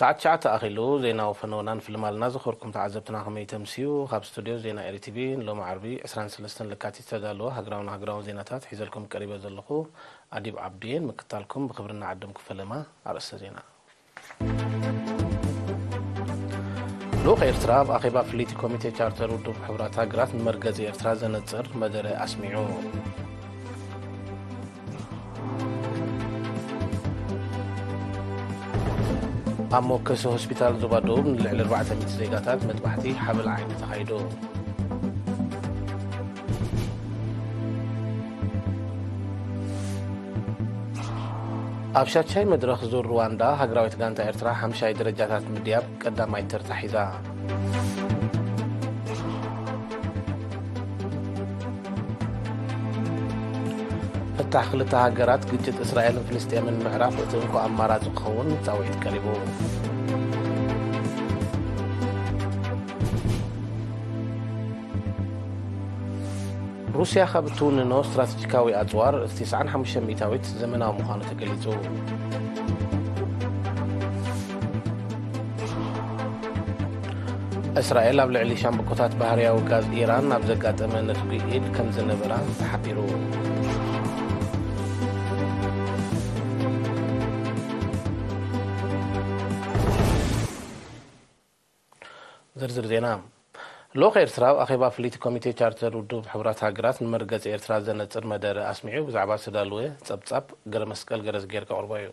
ሰዓት ትሽዓተ ኣኺሉ። ዜና ወፈነወናን ፍልማልና ዝኸርኩም ተዓዘብትና ከመይ ተምስዩ? ካብ ስቱድዮ ዜና ኤሪ ቲቪ ንሎሚ ዓርቢ ዕስራን ሰለስተን ለካቲት ዝተዳለወ ሃገራውን ሃገራውን ዜናታት ሒዘልኩም ቀሪበ ዘለኹ ኣዲብ ዓብድየን። ምክታልኩም ብክብሪ ንዓድም ክፈለማ። ኣርእስተ ዜና። ልኡኽ ኤርትራ ኣብ ኣኼባ ፍልይቲ ኮሚቴ ቻርተር ውድብ ሕቡራት ሃገራት ንመርገጺ ኤርትራ ዘነጽር መደረ ኣስሚዑ። ኣብ ሞከሰ ሆስፒታል ዞባ ደቡብ ንልዕሊ ኣርባዕተ ሚእቲ ዜጋታት መጥባሕቲ ሓበል ዓይኒ ተኻይዱ። ኣብ ሻድሻይ መድረኽ ዙር ሩዋንዳ፣ ሃገራዊት ጋንታ ኤርትራ ሓምሻይ ደረጃታት ምድያብ ቀዳማይ ተርታ ሒዛ። ፍታሕ ክልተ ሃገራት፣ ግጭት እስራኤልን ፍልስጤምን ምዕራፍ እቲ እንኮ ኣማራጺ ክኸውን ጻውዒት ቀሪቡ። ሩስያ ካብ እትውንኖ ስትራተጂካዊ ኣጽዋር እቲ ትስዓን ሓሙሽተን ሚእታዊት ዘመናዊ ምዃኑ ተገሊጹ። እስራኤል ኣብ ልዕሊ ሻምብቆታት ባህርያዊ ጋዝ ኢራን ኣብ ዘጋጠመ ነትጒ ኢድ ከም ዝነበራ ተሓቢሩ። ዝርዝር ዜና። ልኡኽ ኤርትራ ኣብ ኣኼባ ፍልይቲ ኮሚቴ ቻርተር ውድብ ሕቡራት ሃገራት ንመርገጺ ኤርትራ ዘነጽር መደረ ኣስሚዑ ብዛዕባ ዝተዳለወ ጸብጻብ ገረመስቀል ገረዝጌር ከቕርቦ እዩ።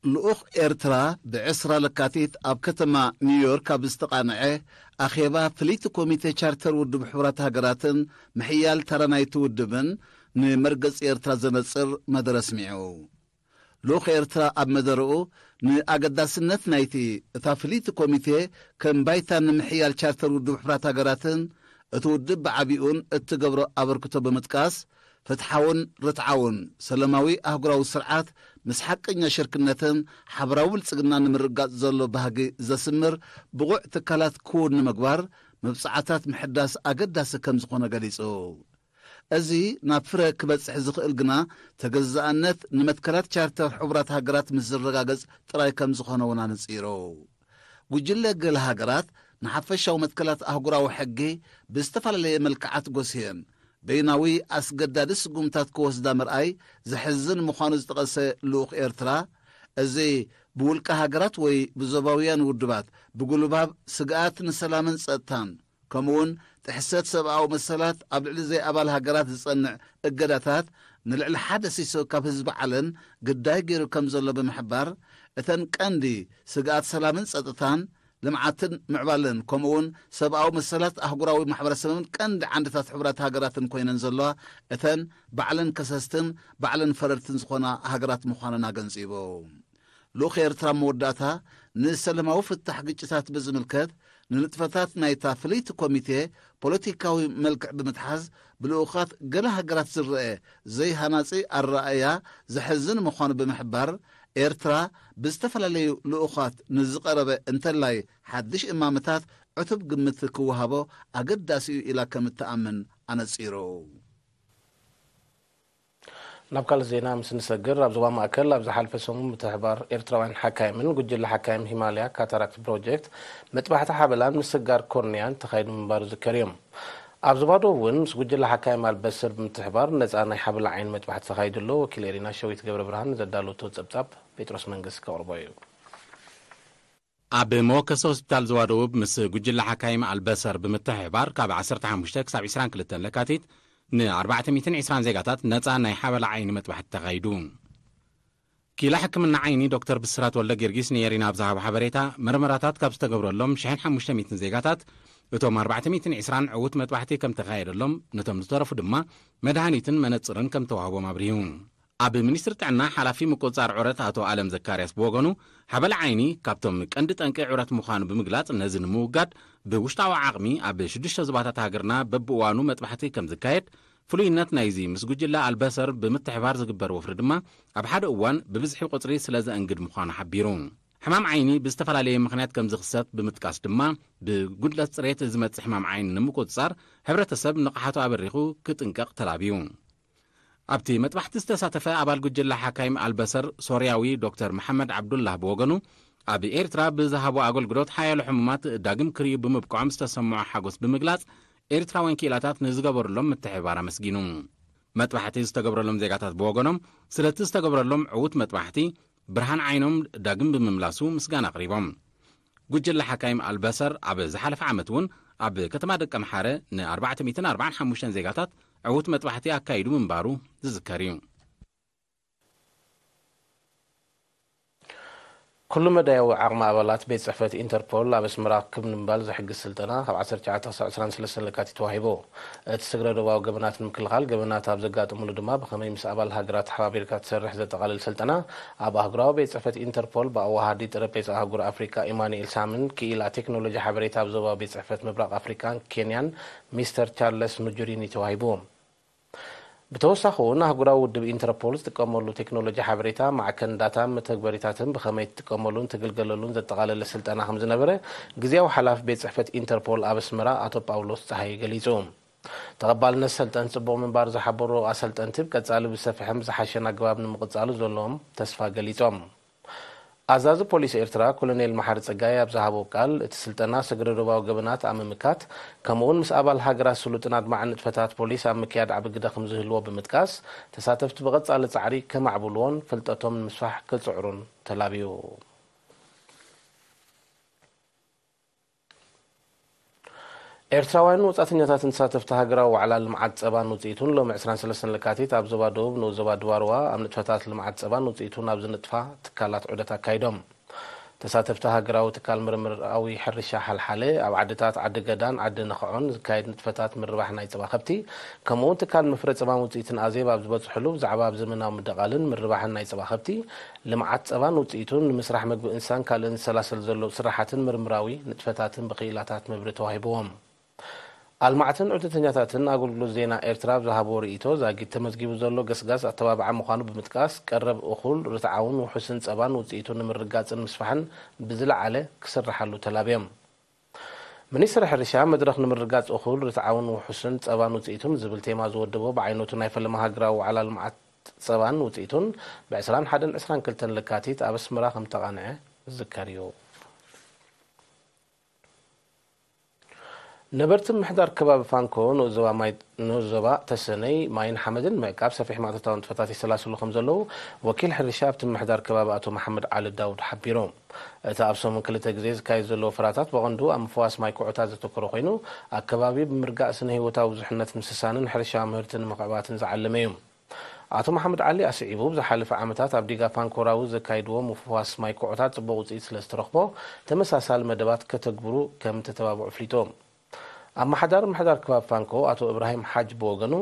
ልኡኽ ኤርትራ ብዕስራ ለካቲት ኣብ ከተማ ኒውዮርክ ኣብ ዝተቓንዐ ኣኼባ ፍልይቲ ኮሚቴ ቻርተር ውድብ ሕቡራት ሃገራትን ምሕያል ተራ ናይቲ ውድብን ንመርገጺ ኤርትራ ዘነጽር መደረ ኣስሚዑ። ልኡኽ ኤርትራ ኣብ መደረኡ ንኣገዳስነት ናይቲ እታ ፍልይቲ ኮሚቴ ከም ባይታ ንምሕያል ቻርተር ውድብ ሕቡራት ሃገራትን እቲ ውድብ ብዓቢኡን እትገብሮ ኣበርክቶ ብምጥቃስ፣ ፍትሓውን ርትዓውን ሰላማዊ ኣህጉራዊ ስርዓት ምስ ሓቀኛ ሽርክነትን ሓበራዊ ብልጽግና ንምርግጋጽ ዘሎ ባህጊ ዘስምር ብቑዕ ትካላት ክውን ንምግባር መብጽዓታት ምሕዳስ ኣገዳሲ ከም ዝኾነ ገሊጹ። እዚ ናብ ፍረ ክበጽሕ ዝኽእል ግና ተገዛእነት ንመትከላት ቻርተር ሕቡራት ሃገራት ምስ ዝረጋገጽ ጥራይ ከም ዝኾነ እውን ኣነጺሩ። ጉጅለ ገለ ሃገራት ንሓፈሻዊ መትከላት ኣህጉራዊ ሕጊ ብዝተፈላለየ መልክዓት ጎስየን በይናዊ ኣስገዳዲ ስጉምታት ክወስዳ ምርኣይ ዘሕዝን ምዃኑ ዝጠቐሰ ልኡኽ ኤርትራ፣ እዚ ብውልቀ ሃገራት ወይ ብዞባውያን ውድባት ብጉልባብ ስግኣት ንሰላምን ጸጥታን ከምኡውን ጥሕሰት ሰብኣዊ መሰላት ኣብ ልዕሊ ዘይኣባል ሃገራት ዝጸንዕ እገዳታት ንልዕሊ ሓደ ሲሶ ካብ ህዝቢ ዓለም ግዳይ ገይሩ ከም ዘሎ ብምሕባር፣ እተን ቀንዲ ስግኣት ሰላምን ጸጥታን፣ ልምዓትን ምዕባለን ከምኡውን ሰብኣዊ መሰላት ኣህጉራዊ ማሕበረሰብን ቀንዲ ዓንድታት ሕቡራት ሃገራትን ኮይነን ዘለዋ፣ እተን ባዕለን ከሰስትን ባዕለን ፈረድትን ዝኾና ሃገራት ምዃነን ኣገንጺቡ። ልኡኽ ኤርትራ መወዳእታ ንሰላማዊ ፍታሕ ግጭታት ብዝምልከት ንንጥፈታት ናይታ ፍልይቲ ኮሚቴ ፖለቲካዊ መልክዕ ብምትሓዝ ብልኡኻት ገለ ሃገራት ዝረአ ዘይሃናጺ ኣረኣእያ ዘሕዝን ምዃኑ ብምሕባር፣ ኤርትራ ብዝተፈላለዩ ልኡኻት ንዝቐረበ እንተላይ ሓድሽ እማመታት ዕቱብ ግምት ክወሃቦ ኣገዳሲ እዩ ኢላ ከም እትኣምን ኣነጺሩ። ናብ ካልእ ዜና ምስ ንሰግር፣ ኣብ ዞባ ማእከል ኣብ ዝሓልፈ ሰሙን ምትሕባር ኤርትራውያን ሓካይምን ጉጅለ ሓካይም ሂማልያ ካታራክት ፕሮጀክት መጥባሕቲ ሓበላን ምስጋር ኮርንያን ተኻይዱ ምንባሩ ዝከር እዮም። ኣብ ዞባ ደቡብ እውን ምስ ጉጅለ ሓካይም ኣልበስር ብምትሕባር ነጻ ናይ ሓበላ ዓይኒ መጥባሕቲ ተኻይዱ ኣሎ። ወኪል ኤሪና ሸዊት ገብረ ብርሃን ዘዳለወቶ ጸብጻብ ጴጥሮስ መንግስቲ ከቕርቦ እዩ። ኣብ መወከሲ ሆስፒታል ዞባ ደቡብ ምስ ጉጅለ ሓካይም ኣልበሰር ብምትሕባር ካብ ዓሰርተ ሓሙሽተ ክሳብ ዕስራን ክልተን ለካቲት ን ኣርባዕተ ሚእትን ዕስራን ዜጋታት ነጻ ናይ ሓበላ ዓይኒ መጥባሕቲ ተኻይዱ። ኪላ ሕክምና ዓይኒ ዶክተር ብስራት ወልደ ጊዮርጊስ ንኤሪና ኣብ ዝሃቦ ሓበሬታ፣ መርመራታት ካብ ዝተገብረሎም ሽሕን ሓሙሽተ ሚእትን ዜጋታት፣ እቶም ኣርባዕተ ሚእትን ዕስራን ዕዉት መጥባሕቲ ከም ተኻየደሎም፣ ነቶም ዝተረፉ ድማ መድሃኒትን መነጽርን ከም ተዋህቦም ኣብሪሁ። ኣብ ሚኒስትሪ ጥዕና ሓላፊ ምቁጽጻር ዑረት ኣቶ ኣለም ዘካርያስ ብወገኑ፣ ሓበላ ዓይኒ ካብቶም ቀንዲ ጠንቂ ዑረት ምዃኑ ብምግላጽ፣ ነዚ ንምውጋድ ብውሽጣዊ ዓቕሚ ኣብ ሽዱሽተ ዞባታት ሃገርና በብእዋኑ መጥባሕቲ ከም ዝካየድ፣ ፍሉይነት ናይዚ ምስ ጉጅለ ኣልበሰር ብምትሕባር ዝግበር ወፍሪ ድማ ኣብ ሓደ እዋን ብብዝሒ ቁጽሪ ስለ ዘእንግድ ምዃኑ ሓቢሩ። ሕማም ዓይኒ ብዝተፈላለየ ምኽንያት ከም ዝኽሰት ብምጥቃስ ድማ፣ ብጉድለት ጽሬት ዝመጽእ ሕማም ዓይኒ ንምቁጽጻር ሕብረተሰብ ንቕሓቱ ኣበሪኹ ክጥንቀቕ ተላብዩ። ኣብቲ መጥባሕቲ ዝተሳተፈ ኣባል ጉጅለ ሓካይም ኣልበሰር ሶርያዊ ዶክተር መሓመድ ዓብዱላህ ብወገኑ፣ ኣብ ኤርትራ ብዝሃቦ ኣገልግሎት ሓያሎ ሕሙማት ዳግም ክርእዩ ብምብቅዖም ዝተሰምዖ ሓጎስ ብምግላጽ፣ ኤርትራውያን ክኢላታት ንዝገበሩሎም ምትሕብባር ኣመስጊኑ። መጥባሕቲ ዝተገብረሎም ዜጋታት ብወገኖም፣ ስለቲ ዝተገብረሎም ዕዉት መጥባሕቲ ብርሃን ዓይኖም ዳግም ብምምላሱ ምስጋና ኣቕሪቦም። ጉጅለ ሓካይም ኣልበሰር ኣብ ዝሓለፈ ዓመት እውን ኣብ ከተማ ደቀምሓረ ን ኣርባዕተ ሚእትን ኣርባዓን ሓሙሽተን ዜጋታት ዕዉት መጥባሕቲ ኣካይዱ ምንባሩ ዝዝከር እዩ። ኩሉ መዳያዊ ዓቕሚ ኣባላት ቤት ጽሕፈት ኢንተርፖል ኣብ ኣስመራ ክብ ንምባል ዝሕግዝ ስልጠና ካብ ዓሰርተ ትሽዓተ ክሳብ ዕስራን ሰለስተን ለካቲት ተዋሂቡ። እቲ ስግረ ዶባዊ ገበናት ንምክልኻል፣ ገበናት ኣብ ዘጋጥሙሉ ድማ ብኸመይ ምስ ኣባል ሃገራት ተሓባቢርካ ትሰርሕ ዘጠቓልል ስልጠና ኣብ ኣህጉራዊ ቤት ጽሕፈት ኢንተርፖል ብኣዋሃዲ ጠረጴዛ ኣህጉር ኣፍሪቃ ኢማኑኤል ሳምን ክኢላ ቴክኖሎጂ ሓበሬታ ኣብ ዞባዊ ቤት ጽሕፈት ምብራቕ ኣፍሪቃን ኬንያን ሚስተር ቻርለስ ኑጁሪኒ ተዋሂቡ። ብተወሳኺ እውን ኣህጉራዊ ውድብ ኢንተርፖል ዝጥቀመሉ ቴክኖሎጂ ሓበሬታ፣ ማዕከን ዳታን መተግበሪታትን ብኸመይ ትጥቀመሉን ትግልገለሉን ዘጠቓለለ ስልጠና ከም ዝነበረ ግዝያዊ ሓላፊ ቤት ጽሕፈት ኢንተርፖል ኣብ ኣስመራ ኣቶ ጳውሎስ ጸሃየ ገሊጹ። ተቐባልነት ሰልጠን ጽቡቕ ምንባር ዝሓበሩ ኣሰልጠንቲ፣ ብቀጻሊ ብሰፍሐን ብዝሓሸን ኣገባብ ንምቕጻሉ ዘለዎም ተስፋ ገሊጾም። ኣዛዚ ፖሊስ ኤርትራ ኮሎኔል መሓሪ ጸጋይ ኣብ ዝሃቦ ቃል፣ እቲ ስልጠና ስግረ ዶባዊ ገበናት ኣብ ምምካት፣ ከምኡውን ምስ ኣባል ሃገራት ስሉጥን ኣድማዕን ንጥፈታት ፖሊስ ኣብ ምክያድ ዓቢ ግደ ከም ዝህልዎ ብምጥቃስ፣ ተሳተፍቲ ብቐጻሊ ጻዕሪ ከማዕብልዎን ፍልጠቶም ንምስፋሕ ክጽዕሩን ተላብዩ። ኤርትራውያን ወጻእተኛታትን ተሳተፍቲ ሃገራዊ ዋዕላ ልምዓት ጸባን ውጽኢቱን ሎሚ ዕስራን ሰለስተን ለካቲት ኣብ ዞባ ደቡብ ንኡስ ዞባ ድባርዋ ኣብ ንጥፈታት ልምዓት ጸባን ውጽኢቱን ኣብ ዝንጥፋ ትካላት ዑደት ኣካይዶም። ተሳተፍቲ ሃገራዊ ትካል ምርምራዊ ሕርሻ ሓልሓለ ኣብ ዓድታት ዓዲ ገዳን ዓዲ ነኽዖን ዝካየድ ንጥፈታት ምርባሕ ናይ ጸባ ከብቲ፣ ከምኡውን ትካል መፍረ ጸባን ውጽኢትን ኣዜብ ኣብ ዝበጽሕሉ፣ ብዛዕባ ኣብ ዘመናዊ ምድቓልን ምርባሕን ናይ ጸባ ከብቲ፣ ልምዓት ጸባን ውጽኢቱን፣ ንምስራሕ መግቢ እንስሳን ካልእን ዝሰላሰል ዘሎ ስራሓትን ምርምራዊ ንጥፈታትን ብክኢላታት መብርሂ ተዋሂብዎም። ኣልማዕትን ዑደተኛታትን ኣገልግሎት ዜና ኤርትራ ኣብ ዝሃብዎ ርእይቶ፣ ዛጊት ተመዝጊቡ ዘሎ ገስጋስ ኣተባብዓ ምዃኑ ብምጥቃስ፣ ቀረብ እኹል፣ ርትዓውን ውሑስን ጸባን ውጽኢቱ ንምርግጋጽን ምስፋሕን ብዝለዓለ ክስርሓሉ ተላብዮም። ሚኒስትሪ ሕርሻ፣ መድረኽ ንምርግጋጽ እኹል፣ ርትዓውን ውሑስን ጸባን ውጽኢቱን ዝብል ቴማ ዝወደቦ ብዓይነቱ ናይ ፈለማ ሃገራዊ ዋዕላ ልምዓት ጸባን ውጽኢቱን ብዕስራን ሓደን ዕስራን ክልተን ለካቲት ኣብ ኣስመራ ከም ተቓንዐ ዝዝከር እዩ። ነበርቲ ምምሕዳር ከባቢ ፋንኮ ንኡስ ዞባ ማይ-፣ ንኡስ ዞባ ተሰነይ ማይን ሓመድን ምዕቃብ ሰፊሕ ማእቶታዊ ንጥፈታት የሰላስሉ ከም ዘለዉ ወኪል ሕርሻ ኣብቲ ምምሕዳር ከባቢ ኣቶ መሓመድ ዓሊ ዳውድ ሓቢሩ። እቲ ኣብ ሰሙን ክልተ ግዜ ዝካየድ ዘሎ ወፈራታት ብቐንዱ ኣብ ምፍዋስ ማይ ኩዖታት ዘተኮረ ኮይኑ፣ ኣከባቢ ብምርጋእ ስነ ህይወታዊ ብዙሕነት ምስሳንን ሕርሻዊ ምህርቲ ንምኽዕባትን ዝዓለመ እዩ። ኣቶ መሓመድ ዓሊ ኣስዒቡ፣ ብዝሓለፈ ዓመታት ኣብ ዲጋ ፋንኮራዊ ዘካይድዎ ምፍዋስ ማይ ኩዖታት ጽቡቕ ውጽኢት ስለ ዝተረኽቦ፣ ተመሳሳሊ መደባት ከተግብሩ ከም ተተባብዑ ኣፍሊጡ። ኣመሓዳሪ ምምሕዳር ከባቢ ፋንኮ ኣቶ እብራሂም ሓጅ ብወገኑ፣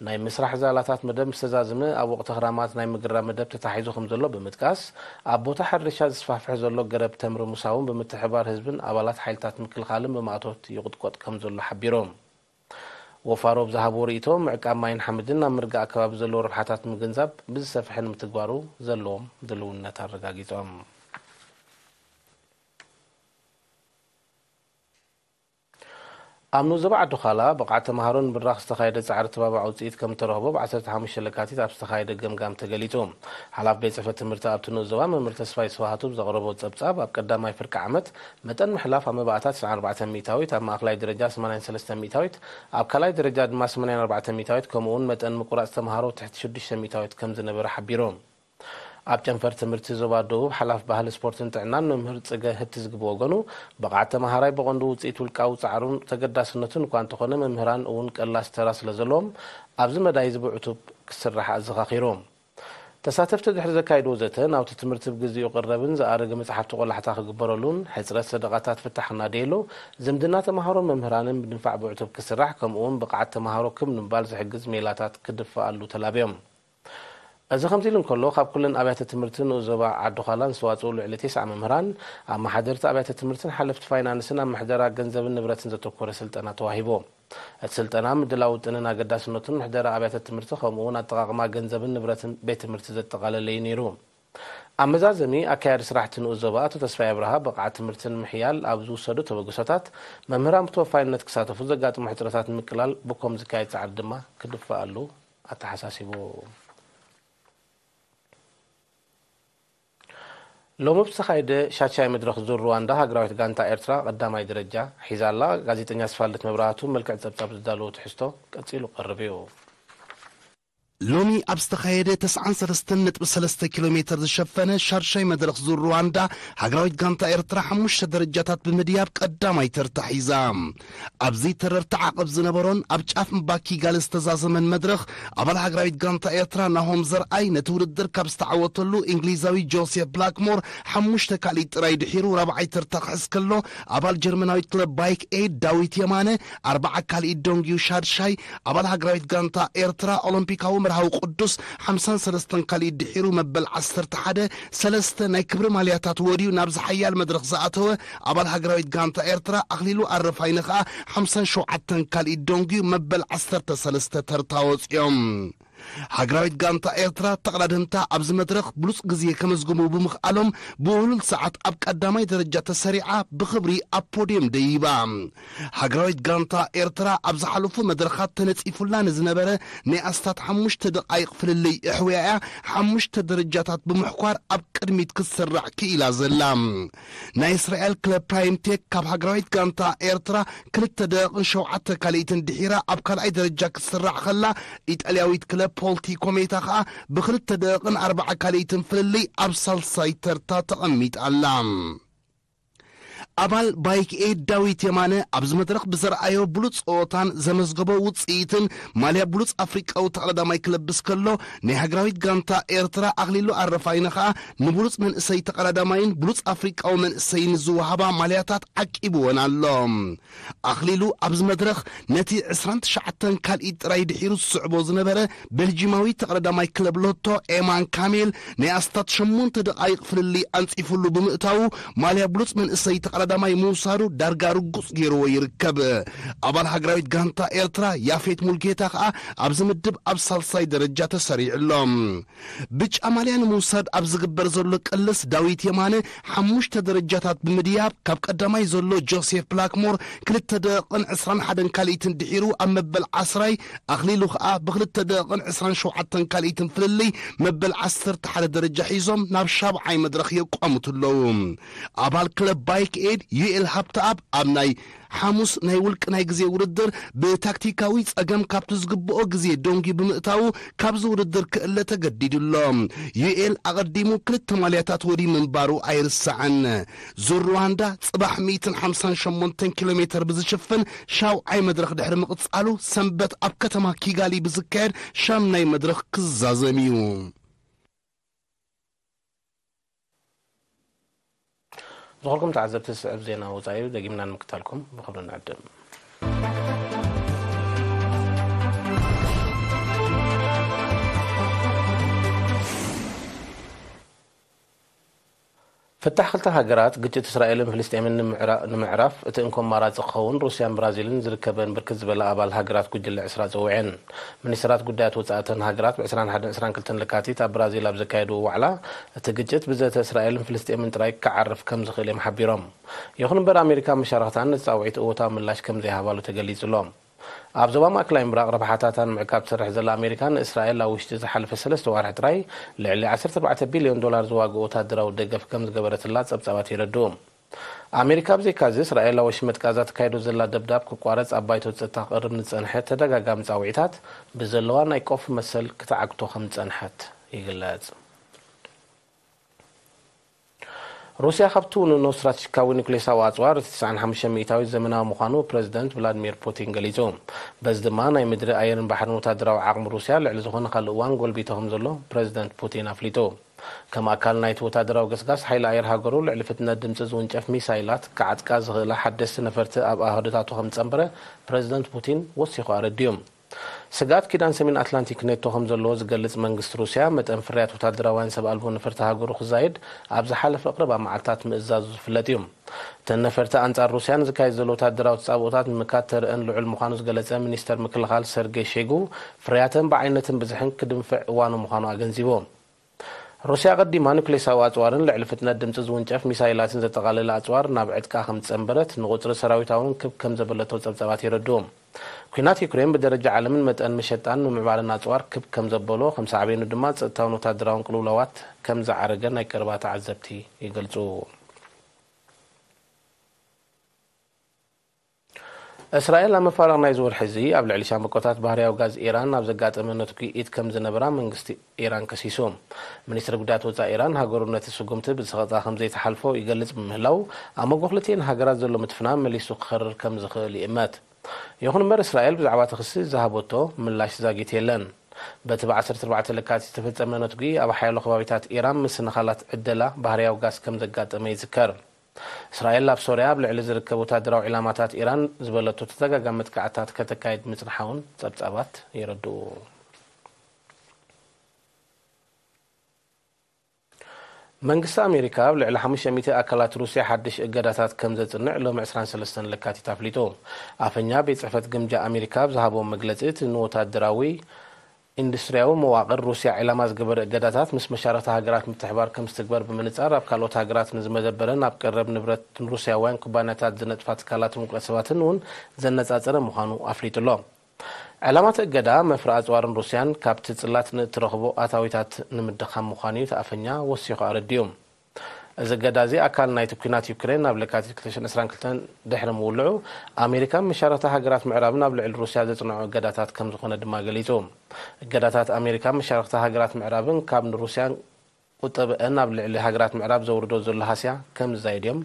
ናይ ምስራሕ ዛላታት መደብ ምስ ተዛዝመ ኣብ ወቕቲ ክራማት ናይ ምግራብ መደብ ተታሒዙ ከም ዘሎ ብምጥቃስ፣ ኣብ ቦታ ሕርሻ ዝስፋሕፍሕ ዘሎ ገረብ ተምሪ ሙሳውን ብምትሕብባር ህዝብን ኣባላት ሓይልታት ምክልኻልን ብማእቶት ይቕጥቆጥ ከም ዘሎ ሓቢሩ። ወፋሮ ብዝሃብዎ ርእይቶ፣ ምዕቃብ ማይን ሓመድን ኣብ ምርጋእ ኣከባቢ ዘለዎ ረብሓታት ምግንዛብ ብዝሰፍሐ ንምትግባሩ ዘለዎም ድልውነት ኣረጋጊጾም። ኣብ ንኡስ ዞባ ዓዲ ዃላ ብቕዓት ተምሃሮ ንምብራኽ ዝተኻየደ ጻዕሪ ተባባዕ ውጽኢት ከም እተረኽቦ ብ ዓሰርተ ሓሙሽተ ለካቲት ኣብ ዝተኻየደ ገምጋም ተገሊጹ። ሓላፊ ቤት ጽሕፈት ትምህርቲ ኣብቲ ንኡስ ዞባ መምህር ተስፋይ ስብሃቱ ብዘቕረቦ ጸብጻብ፣ ኣብ ቀዳማይ ፍርቂ ዓመት መጠን ምሕላፍ ኣብ መባእታ ተስዓን ኣርባዕተን ሚእታዊት፣ ኣብ ማእከላይ ደረጃ ሰማንያን ሰለስተን ሚእታዊት፣ ኣብ ካልኣይ ደረጃ ድማ ሰማንያን ኣርባዕተን ሚእታዊት፣ ከምኡ'ውን መጠን ምቁራጽ ተምሃሮ ትሕቲ ሽዱሽተ ሚእታዊት ከም ዝነበረ ሓቢሩ። ኣብ ጨንፈር ትምህርቲ ዞባ ደቡብ ሓላፊ ባህሊ ስፖርትን ጥዕናን መምህር ጽገ ህትዝጊ ብወገኑ፣ ብቕዓት ተምሃራይ ብቐንዱ ውጽኢት ውልቃዊ ጻዕሩን ተገዳስነቱን እኳ እንተኾነ፣ መምህራን እውን ቀላስ ተራ ስለ ዘለዎም ኣብዚ መዳይ እዚ ብዕቱብ ክስራሕ ኣዘኻኺሩ። ተሳተፍቲ ድሕሪ ዘካየድዎ ዘተ፣ ናውቲ ትምህርቲ ብግዜኡ ቅረብን ዝኣረገ መጽሓፍቲ ቆላሕታ ክግበረሉን ሕጽረት ሰደቓታት ፍታሕ ክናደየሉ፣ ዝምድና ተምሃሮን መምህራንን ብድንፋዕ ብዕቱብ ክስራሕ፣ ከምኡ'ውን ብቕዓት ተምሃሮ ክብ ንምባል ዝሕግዝ ሜላታት ክድፋኣሉ ተላብዮም። እዚ ከምዚ ኢሉ እንከሎ፣ ካብ ኩለን ኣብያተ ትምህርቲ ንኡስ ዞባ ዓዲ ዃላ ንዝተዋጽኡ ልዕሊ ተስዓ መምህራን፣ ኣመሓደርቲ ኣብያተ ትምህርትን ሓለፍቲ ፋይናንስን ኣብ ምሕደራ ገንዘብን ንብረትን ዘተኮረ ስልጠና ተዋሂቡ። እቲ ስልጠና ምድላው ውጥንን ኣገዳስነቱን፣ ምሕደራ ኣብያተ ትምህርቲ፣ ከምኡ እውን ኣጠቓቕማ ገንዘብን ንብረትን ቤት ትምህርቲ ዘጠቓለለ እዩ ነይሩ። ኣብ መዛዘሚ፣ ኣካያዲ ስራሕቲ ንኡስ ዞባ ኣቶ ተስፋይ ኣብርሃ፣ ብቕዓት ትምህርቲ ንምሕያል ኣብ ዝውሰዱ ተበግሶታት፣ መምህራን ብተወፋይነት ክሳተፉ፣ ዘጋጥሙ ሕጽረታት ንምቅላል ብኮም ዝካየድ ጻዕሪ ድማ ክድፋኣሉ ኣተሓሳሲቡ። ሎሚ ብዝተኻየደ ሻድሻይ መድረኽ ዙር ሩዋንዳ፣ ሃገራዊት ጋንታ ኤርትራ ቀዳማይ ደረጃ ሒዛ ኣላ። ጋዜጠኛ ስፋልደት መብራህቱ መልክዕ ጸብጻብ ዝዳለዎ ትሕዝቶ ቀጺሉ ክቐርብ እዩ። ሎሚ ኣብ ዝተኻየደ ተስዓን ሰለስተን ነጥቢ ሰለስተ ኪሎ ሜተር ዝሸፈነ ሻድሻይ መድረኽ ዙር ሩዋንዳ፣ ሃገራዊት ጋንታ ኤርትራ ሓሙሽተ ደረጃታት ብምድያብ ቀዳማይ ተርታ ሒዛ። ኣብዚ ተረርቲ ዓቐብ ዝነበሮን ኣብ ጫፍ እምባ ኪጋሊ ዝተዛዘመን መድረኽ፣ ኣባል ሃገራዊት ጋንታ ኤርትራ ናሆም ዘርኣይ ነቲ ውድድር ካብ ዝተዓወተሉ እንግሊዛዊ ጆሴፍ ብላክሞር ሓሙሽተ ካልኢት ጥራይ ድሒሩ ራብዓይ ተርታ ክሕዝ ከሎ፣ ኣባል ጀርመናዊት ክለብ ባይክ ኤድ ዳዊት የማነ ኣርባዓ ካልኢት ደንጉዩ ሻድሻይ፣ ኣባል ሃገራዊት ጋንታ ኤርትራ ኦሎምፒካዊ መርሃዊ ቅዱስ ሓምሳን ሰለስተን ካልኢት ድሒሩ መበል ዓሰርተ ሓደ፣ ሰለስተ ናይ ክብሪ ማልያታት ወድዩ ናብዚ ሓያል መድረኽ ዝኣተወ ኣባል ሃገራዊት ጋንታ ኤርትራ ኣኽሊሉ ኣረፋይነ ከኣ ሓምሳን ሸውዓተን ካልኢት ደንጉዩ መበል ዓሰርተ ሰለስተ ተርታ ወጺኦም። ሃገራዊት ጋንታ ኤርትራ ተቐዳደምታ ኣብዚ መድረኽ ብሉጽ ግዜ ከመዝግቡ ብምኽኣሎም ብውህሉል ሰዓት ኣብ ቀዳማይ ደረጃ ተሰሪዓ ብኽብሪ ኣብ ፖድየም ደይባ። ሃገራዊት ጋንታ ኤርትራ ኣብ ዝሓለፉ መድረኻት ተነጺፉላ ንዝነበረ ናይ ኣስታት ሓሙሽተ ደቓይቕ ፍልልይ ኣሕውያ እያ ሓሙሽተ ደረጃታት ብምሕኳር ኣብ ቅድሚት ክትስራዕ ክኢላ ዘላ። ናይ እስራኤል ክለብ ፕራይም ቴክ ካብ ሃገራዊት ጋንታ ኤርትራ ክልተ ደቂቕን ሸውዓተ ካልኢትን ድሒራ ኣብ ካልኣይ ደረጃ ክትስራዕ ከላ፣ ኢጣልያዊት ክለብ ፖልቲ ኮሜታ ከኣ ብክልተ ደቂቕን ኣርባዓ ካልኢትን ፍልልይ ኣብ ሳልሳይ ተርታ ተቐሚጣ ኣላ። ኣባል ባይክ ኤድ ዳዊት የማነ ኣብዚ መድረኽ ብዘርኣዮ ብሉጽ ጸወታን ዘመዝገቦ ውጽኢትን ማልያ ብሉጽ ኣፍሪቃዊ ተቐዳዳማይ ክለብስ ከሎ፣ ናይ ሃገራዊት ጋንታ ኤርትራ ኣኽሊሉ ኣረፋይነ ከኣ ንብሉጽ መንእሰይ ተቐዳዳማይን ብሉጽ ኣፍሪቃዊ መንእሰይን ዝወሃባ ማልያታት ዓቂብወን ኣሎ። ኣኽሊሉ ኣብዚ መድረኽ ነቲ ዕስራን ትሽዓተን ካልኢት ጥራይ ድሒሩ ዝስዕቦ ዝነበረ ቤልጂማዊ ተቐዳዳማይ ክለብ ሎቶ ኤማን ካሜል ናይ ኣስታት ሸሞንተ ደቓይቕ ፍልልይ ኣንጺፉሉ ብምእታዉ፣ ማልያ ብሉጽ መንእሰይ ተቐዳዳማይ ምውሳዱ ዳርጋ ርጉጽ ገይርዎ ይርከብ። ኣባል ሃገራዊት ጋንታ ኤርትራ ያፌት ሙልጌታ ከኣ ኣብዚ ምድብ ኣብ ሳልሳይ ደረጃ ተሰሪዑ ኣሎ። ብጫ ማልያ ንምውሳድ ኣብ ዝግበር ዘሎ ቅልስ ዳዊት የማነ ሓሙሽተ ደረጃታት ብምድያብ ካብ ቀዳማይ ዘሎ ጆሴፍ ብላክሞር ክልተ ደቂቕን ዕስራን ሓደን ካልኢትን ድሒሩ ኣብ መበል ዓስራይ፣ ኣኽሊሉ ከኣ ብክልተ ደቂቕን ዕስራን ሸውዓተን ካልኢትን ፍልልይ መበል ዓሰርተ ሓደ ደረጃ ሒዞም ናብ ሻብዓይ መድረኽ የቋምቱ ኣለዉ። ኣባል ክለብ ባይክ ኤድ ዩኤል ሃብተኣብ ኣብ ናይ ሓሙስ ናይ ውልቂ ናይ ግዜ ውድድር ብታክቲካዊ ጸገም ካብቲ ዝግብኦ ግዜ ደንጉዩ ብምእታዉ ካብዚ ውድድር ክእለ ተገዲዱ ኣሎ። ዩኤል ኣቐዲሙ ክልተ ማልያታት ወድዩ ምንባሩ ኣይርሳዕን። ዙር ሩዋንዳ ጽባሕ ሚእትን ሓምሳን ሸሞንተን ኪሎ ሜተር ብዝሽፍን ሻውዓይ መድረኽ ድሕሪ ምቕጻሉ፣ ሰንበት ኣብ ከተማ ኪጋሊ ብዝካየድ ሻምናይ መድረኽ ክዛዘም እዩ። ዝኾንኩም ተዓዘብቲ፣ ዝስዕብ ዜና ወጻኢ እዩ፣ ደጊምና ንምክታልኩም ብኽብሪ ንዕድም። ፍታሕ ክልተ ሃገራት፣ ግጭት እስራኤልን ፍልስጤምን ንምዕራ-፣ ንምዕራፍ እቲ እንኮ ኣማራጺ ክኸውን ሩስያን ብራዚልን ዝርከበን ብርክት ዝበላ ኣባል ሃገራት ጉጅለ ዕስራ ጸዊዐን። ሚኒስትራት ጉዳያት ወጻኢ እተን ሃገራት ብ ዕስራን ሓደን ዕስራን ክልተን ለካቲት ኣብ ብራዚል ኣብ ዘካየድዎ ዋዕላ፣ እቲ ግጭት ብዘተ እስራኤልን ፍልስጤምን ጥራይ ክዓርፍ ከም ዝኽእል እዮም ሓቢሮም። ይኹን እምበር፣ ኣሜሪካ መሻርኽታን ነቲ ጻውዒት እወታዊ ምላሽ ከም ዘይሃባሉ ተገሊጹ ኣሎ። ኣብ ዞባ ማእከላይ ምብራቕ ረብሓታታ ንምዕቃብ ትሰርሕ ዘላ ኣሜሪካ፣ ንእስራኤል ኣብ ውሽጢ ዝሓለፈ ሰለስተ ዋርሒ ጥራይ ልዕሊ ዓሰርተ ኣርባዕተ ቢልዮን ዶላር ዝዋግኦ ወታደራዊ ደገፍ ከም ዝገበረትላ ጸብጻባት የረድኡ። ኣሜሪካ ብዘይካዚ፣ እስራኤል ኣብ ወሽመጥ ጋዛ ተካይዶ ዘላ ደብዳብ ክቋረጽ ኣብ ባይቶ ጸጥታ ክቐርብ ንዝጸንሐ ተደጋጋሚ ጻውዒታት ብዘለዋ ናይ ቆፍ መሰል ክትዓግቶ ከም ዝጸንሐት ይግለጽ። ሩስያ ካብቲ ውንኖ ስትራቴጂካዊ ኑክሌሳዊ ኣጽዋር እቲ ተስዓን ሓሙሽተን ሚእታዊት ዘመናዊ ምዃኑ ፕረዚደንት ቭላድሚር ፑቲን ገሊጹ። በዚ ድማ ናይ ምድሪ፣ ኣየርን ባሕርን ወታደራዊ ዓቕሚ ሩስያ ልዕሊ ዝኾነ ካልእ እዋን ጎልቢቱ ከም ዘሎ ፕረዚደንት ፑቲን ኣፍሊጡ። ከም ኣካል ናይቲ ወታደራዊ ገስጋስ፣ ሓይሊ ኣየር ሃገሩ ልዕሊ ፍጥነት ድምጺ ዝውንጨፍ ሚሳይላት ክዓጥቃ ዝኽእላ ሓደስቲ ነፈርቲ ኣብ ኣሃዱታቱ ከም ዝጸንበረ ፕረዚደንት ፑቲን ወሲኹ ኣረዲኡ። ስግኣት ኪዳን ሰሜን ኣትላንቲክ ኔቶ ከም ዘለዎ ዝገልጽ መንግስቲ ሩስያ፣ መጠን ፍርያት ወታደራውያን ሰብ ኣልቦ ነፈርቲ ሃገሩ ክዛይድ ኣብ ዝሓለፈ ቀረባ መዓልታት ምእዛዙ ዝፍለጥ እዩ። እተን ነፈርቲ ኣንጻር ሩስያ ንዝካየድ ዘሎ ወታደራዊ ተጻብኦታት ንምካት ተርእን ልዑል ምዃኑ ዝገለጸ ሚኒስተር ምክልኻል ሰርጌይ ሼጉ፣ ፍርያተን ብዓይነትን ብዝሕን ክድንፍዕ እዋኑ ምዃኑ ኣገንዚቡ። ሩስያ ኣቐዲማ ኑክሌሳዊ ኣጽዋርን ልዕሊ ፍጥነት ድምጺ ዝውንጨፍ ሚሳይላትን ዘጠቓለለ ኣጽዋር ናብ ዕጥቃ ከም ዝጸንበረት፣ ንቑጽሪ ሰራዊታ እውን ክብ ከም ዘበለቶ ጸብጻባት የረድኡ። ኲናት ዩክሬን ብደረጃ ዓለምን መጠን መሸጣን ምምዕባልን ኣጽዋር ክብ ከም ዘበሎ፣ ከም ሳዕቤኑ ድማ ጸጥታውን ወታደራውን ቅልውላዋት ከም ዝዓረገ ናይ ቀረባ ተዓዘብቲ ይገልጹ። እስራኤል ኣብ መፋርቕ ናይዚ ወርሒ እዚ ኣብ ልዕሊ ሻምብቆታት ባህርያዊ ጋዝ ኢራን ኣብ ዘጋጠመ ነትጒ ኢድ ከም ዝነበራ መንግስቲ ኢራን ከሲሱ። ሚኒስትሪ ጉዳያት ወጻኢ ኢራን ሃገሩ ነቲ ስጉምቲ ብዝኸጣ ከም ዘይተሓልፎ ይገልጽ ብምህላው፣ ኣብ መንጎ ክልቲኤን ሃገራት ዘሎ ምትፍናን መሊሱ ክኸርር ከም ዝኽእል ይእመት። ይኹን እምበር፣ እስራኤል ብዛዕባ እቲ ክሲ ዝሃበቶ ምላሽ ዛጊት የለን። በቲ ብ ዓሰርተ ኣርባዕተ ለካቲት ዝተፈጸመ ነትጒ ኣብ ሓያሎ ከባቢታት ኢራን ምስንኻላት ዕደላ ባህርያዊ ጋዝ ከም ዘጋጠመ ይዝከር። እስራኤል ኣብ ሶርያ ኣብ ልዕሊ ዝርከብ ወታደራዊ ዒላማታት ኢራን ዝበለቶ ተደጋጋሚ መጥቃዕትታት ከተካይድ ምጽንሓ እውን ጸብጻባት የረድኡ። መንግስቲ ኣሜሪካ ኣብ ልዕሊ ሓሙሽተ ሚእቲ ኣካላት ሩስያ ሓድሽ እገዳታት ከም ዘጽንዕ ሎሚ ዕስራን ሰለስተን ለካቲት ኣፍሊጡ። ኣፈኛ ቤት ጽሕፈት ግምጃ ኣሜሪካ ኣብ ዝሃቦ መግለጺ፣ እቲ ንወታደራዊ ኢንዱስትሪያዊ መዋቕር ሩስያ ዒላማ ዝገበረ እገዳታት ምስ መሻርኽቲ ሃገራት ምትሕባር ከም ዝትግበር ብምንጻር፣ ኣብ ካልኦት ሃገራት ንዝመደበረን ኣብ ቀረብ ንብረት ሩስያውያን ኩባንያታት ዝነጥፋ ትካላትን ውልቀ ሰባትን እውን ዘነጻጸረ ምዃኑ ኣፍሊጡ ኣሎ። ዕላማት እገዳ መፍረ ኣጽዋርን ሩስያን ካብቲ ጽላት ንእትረኽቦ ኣታዊታት ንምድኻም ምዃኑ እዩ እቲ ኣፈኛ ወሲኹ ኣረዲኡ። እዚ እገዳ እዚ ኣካል ናይቲ ኲናት ዩክሬን ናብ ለካቲት ክልተ ሽሕን ዕስራን ክልተን ድሕሪ ምውልዑ፣ ኣሜሪካን መሻርኽቲ ሃገራት ምዕራብን ኣብ ልዕሊ ሩስያ ዘጽንዖ እገዳታት ከም ዝኾነ ድማ ገሊጹ። እገዳታት ኣሜሪካን መሻርኽቲ ሃገራት ምዕራብን ካብ ንሩስያን ቁጠብአን ኣብ ልዕሊ ሃገራት ምዕራብ ዘውርዶ ዘሎ ሃስያ ከም ዝዛይድ እዮም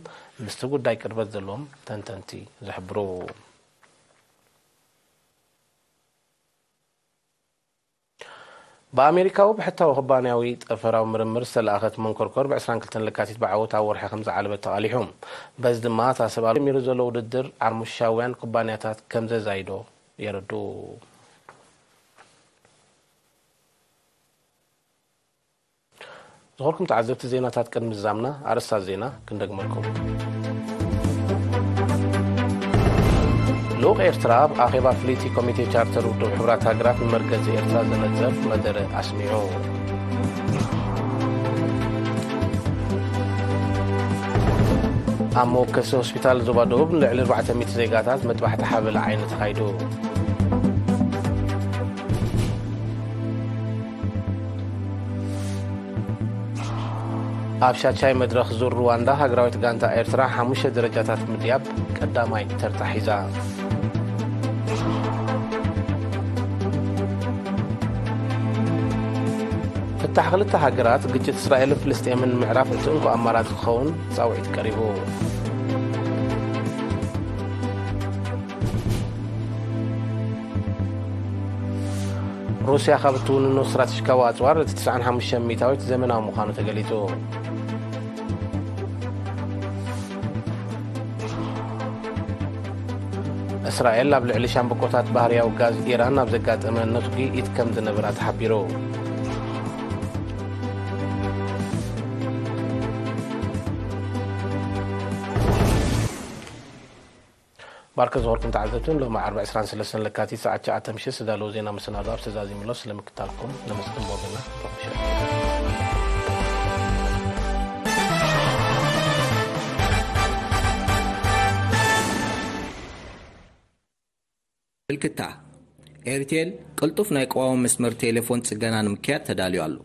ምስቲ ጉዳይ ቅርበት ዘለዎም ተንተንቲ ዝሕብሩ። ብኣሜሪካዊ ብሕታዊ ኩባንያዊ ጠፈራዊ ምርምር ዝተለኣኸት መንኮርኮር ብ ዕስራን ክልተን ለካቲት ብዓወት ኣብ ወርሒ ከም ዝዓለበት ተቓሊሑ። በዚ ድማ እታ ሰብ ኣልሚሩ ዘሎ ውድድር ዓርሙሻውያን ኩባንያታት ከም ዘዛይዶ የረድኡ። ዝኾርኩም ተዓዘብቲ ዜናታት ቅድሚ ዝዛምና ኣርእስታት ዜና ክንደግመልኩም። ልኡኽ ኤርትራ ኣብ ኣኼባ ፍልይቲ ኮሚቴ ቻርተር ውድብ ሕቡራት ሃገራት ንመርገጺ ኤርትራ ዘነጽር መደረ ኣስሚዑ። ኣብ መወከሲ ሆስፒታል ዞባ ደቡብ ንልዕሊ ኣርባዕተ ሚእቲ ዜጋታት መጥባሕቲ ሓበላ ዓይኒ ተኻይዱ። ኣብ ሻቻይ መድረኽ ዙር ሩዋንዳ፣ ሃገራዊት ጋንታ ኤርትራ ሓሙሽተ ደረጃታት ምድያብ ቀዳማይ ተርታ ሒዛ። ፍታሕ ክልተ ሃገራት፣ ግጭት እስራኤልን ፍልስጤምን ንምዕራፍ እቲ እንኮ ኣማራጺ ክኸውን ጻውዒት ቀሪቡ። ሩስያ ካብ እትውንኖ ስትራቴጂካዊ ኣጽዋር እቲ ትስዓን ሓሙሽተን ሚእታዊት ዘመናዊ ምዃኑ ተገሊጹ። እስራኤል ኣብ ልዕሊ ሻምብቆታት ባህርያዊ ጋዝ ኢራን ኣብ ዘጋጠመ ነትጒ ኢድ ከም ዝነበራ ተሓቢሩ። ባርከ ዝኾርኩም ተዓዘብትን ሎሚ ዓርቢ ዕስራን ሰለስተን ለካቲት ሰዓት ትሽዓተ ምሽት ዝተዳለወ ዜና መሰናዶ ኣብ ተዛዚምሎ ስለምክታልኩም ነመስግን ብወገና። ምልክታ፣ ኤርቴል ቅልጡፍ ናይ ቅዋም መስመር ቴሌፎን ጽገና ንምክያድ ተዳልዩ ኣሎ።